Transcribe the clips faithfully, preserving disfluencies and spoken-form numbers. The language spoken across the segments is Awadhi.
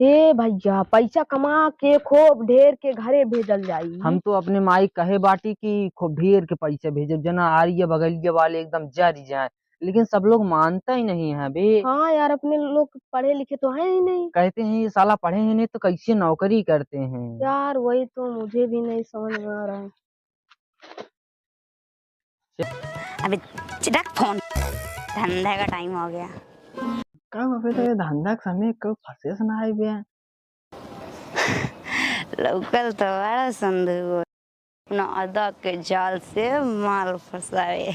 ए भइया, पैसा कमा के खूब ढेर के घरे भेजल जाई। हम तो अपने माई कहे बाटी कि खूब ढेर के पैसा भेजब, जना आरिया बगलिया वाले एकदम जरी जाए, लेकिन सब लोग मानता ही नहीं है बे। हाँ यार, अपने लोग पढ़े लिखे तो है ही नहीं। कहते हैं, "ये साला पढ़े ही नहीं तो कैसे नौकरी करते हैं?" यार, वही तो मुझे भी नहीं समझ में आ रहा है। अबे रख फोन, धंधा का टाइम हो गया। कब अबे तो ये धंधा के समय कब फंसे से ना आए बे। लौकल तो बड़ा संधू, अपना अदा के जाल से माल फंसावे।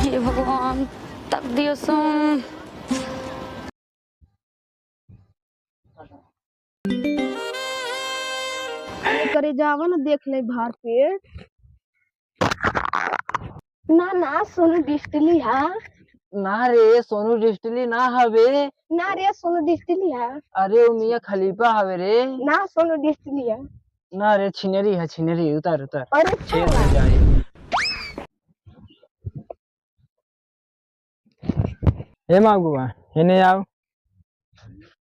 हे भगवान, तक दियो सुन। अरे करे जावा ना, देख ले भार पेट। ना, ना, सोनू डिस्टली हा। ना रे, सोनू डिस्टली ना हवे। ना रे, सोनू डिस्टली हा। अरे, उ मियाँ खलीफा हवे रे। ना, सोनू डिस्टली हा। ना रे, छिनरी है, छिनरी, उतर, उतर। अरे, छेद हो जाए। ए मागुआ, हेने आओ।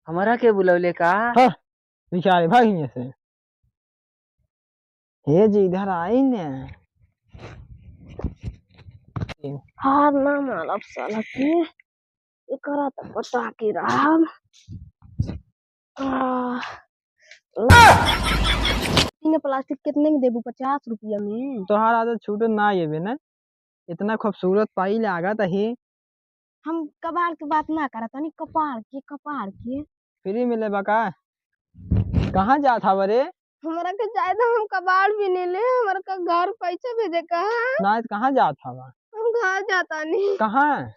हमरा के बुलौले का? हाँ, बेचारे भाग हियाँ से। हे जी, इधर आई ने। हार ना मानब साला के, एकरा त पटा के रहब। आह, इने प्लास्टिक कितने में देबू? पचास रुपया में। तोहार आदत छूटत ना येबे ना, इतना खूबसूरत पाई लागत है। हम कबाड़ के बात ना करत तनी, कपाड़ के, कपाड़ के। फ्री में लेबा का? कहाँ जात हवा रे? हमरा के जाए दो, हम कबाड़ भी नहीं ले, हमरा का घर पैसा भेजे का है? ना, तो कहाँ जात हवा? हम घर जाता नहीं। कहाँ?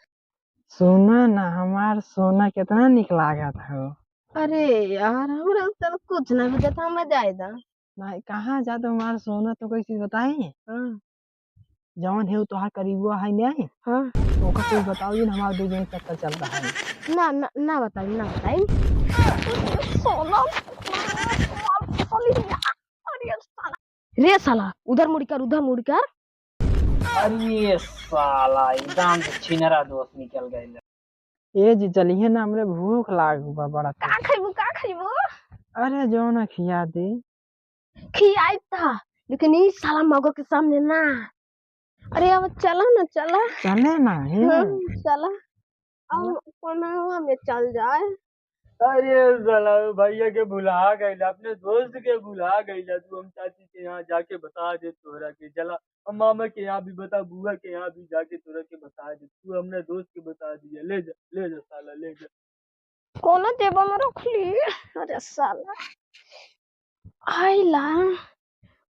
सुना ना, हमार सोना कितना निक लागत हो। अरे यार, हमरा से कुछ ना भेजत, हमें जाए दा। नहीं, कहाँ जात हमार सोना, तो कोई चीज बताई? हाँ। जवन है, उ तोहार करीबुआ है, नहीं? हाँ। ओकर कुछ बताओ जी, हमार दो दिन चक्कर चलता है। ना, ना, ना बताई, ना बताई। सोना, अरे साला। रे साला, उधर मुड़ कर, उधर मुड़ कर। अरे साला, एकदम से छिनरा दोस्त निकल गइल। ए जी, चलिए ना, हमरे भूख लाग बा बड़ा तेज। का खइबू, का खइबू? अरे, जो ना खिया दे। खियाई था, लेकिन ई साला मगो के सामने ना। अरे, अब चला ना, चला। चले ना, हे। हाँ, चला। अब कोनवा में चल जाए। अरे साला, भैया के भुला गइला, अपने दोस्त के भुला गइला। तू हम चाची के यहाँ जाके बता दे तोहरा के, चला। हम मामा के यहाँ भी बता, बुआ के यहाँ भी जाके तोहरा के बता दे। तू अपने दोस्त के बता दिया, ले जा, ले जा साला, ले जा। कौन जेबा में रख ली? अरे साला। आइला,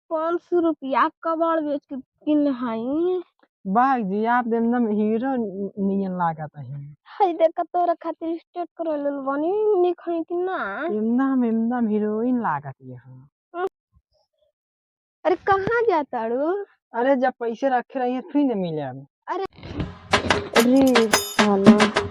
पाँच सौ रुपया कबाड़ बेच के किन हई। बाग जी, आप तो एकदम हीरो नि-, नियन लागत है। हई देखा, तोरा खातिर स्टेट करवा लेल बानी, निक हई कि ना? एकदम, एकदम हीरोइन लागत है। अरे, कहाँ जाताड़ू? अरे, जब पैसे रखे रहिए, फिर न मिले अब। अरे, अरे, साला।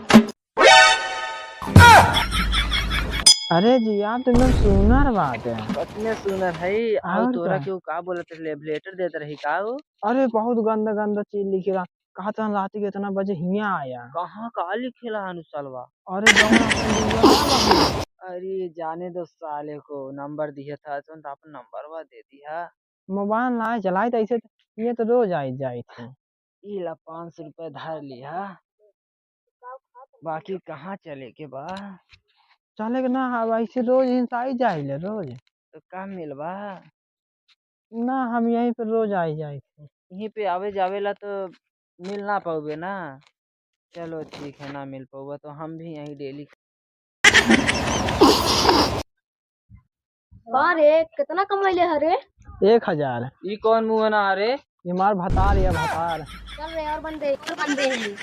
अरे जी, आप तो एकदम सुनर बात है। कतने सुनर है, और और तोरा का? के उ का बोलत रहे, love letter देत रही का उ? अरे, बहुत गंदा गंदा चीज लिखे रहा। कहत रहन रात के इतना बजे हियाँ आया। कहाँ का लिखेला हनु सालवा? अरे, जौन अपन दुआ ना बा। अरे, जाने दो साले को, नंबर दिया था, तो अपन नंबरवा दे दिया। मोबाइल ना चलाई, तो ऐसे तो, ये तो रोज आई जाई थी। ई ला, पाँच सौ रुपया धर लिहा। बाकी कहाँ चले के बा? चले के ना, अब ऐसे रोज हिंसाई जाइले, रोज। तो का मिलबा? ना, हम यहीं पे रोज आई जाई थी। यहीं पे आवे जावे ला तो मिल ना पाओगे ना। चलो ठीक है, ना मिल पाओगे तो हम भी यहीं daily। का रे, कितना कमैले हरे? एक हजार। ई कौन मुँह ना रे? ये मार भतार या भतार। चल रे, और बंदे, और बंदे हैं।